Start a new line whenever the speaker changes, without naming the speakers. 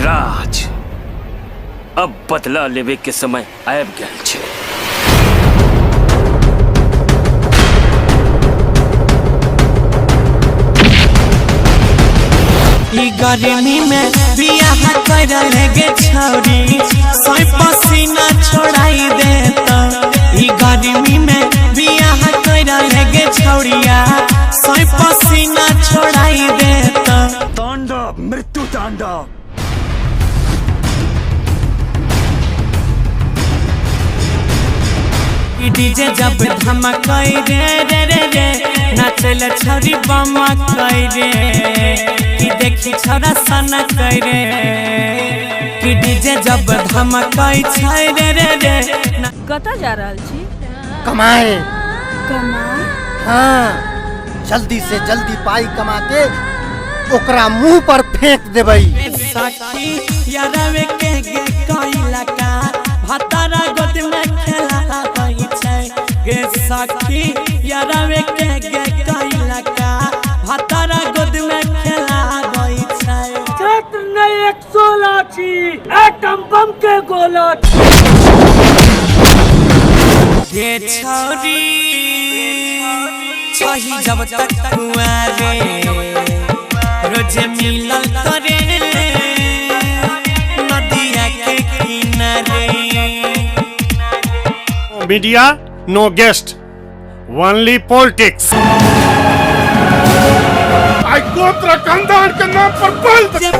गजराज, अब बदला लेवे के समय आबि गेल छै।
ई गर्मी में बियाह करल गे छौरी, सोई पसीना छोड़ाई देता। ई गर्मी में बियाह करल गे छौरिया, सोई पसीना छोड़ाई देता।
तांडव, मृत्यु तांडव।
डीजे जब धमकई रे रे रे रे, नाचल छौरी बमकई रे, कि देखी छौरा सनकई रे। कि डीजे जब धमकई छै रे रे रे।
कतऽ जा रहल छी?
कमाए।
कमाए?
हाँ, जल्दी से जल्दी पाई कमा के ओकरा मुंह पर फेंक देबई।
सखी यारवे के गे कोइला का भतारा गोद में खेला गई छै गे। सखी यारवे के गे कोइला का भतारा गोद में खेला गई छै।
क्षेत्र नहीं एक सोलह छी, एटम बम के गोला।
गे छौरी छही जब तक कुआरे, रोज मिलल करे नदिया के किनारे।
Media, no guest, only politics.
आई गोत्र खानदान के नाम पर बोल।
जे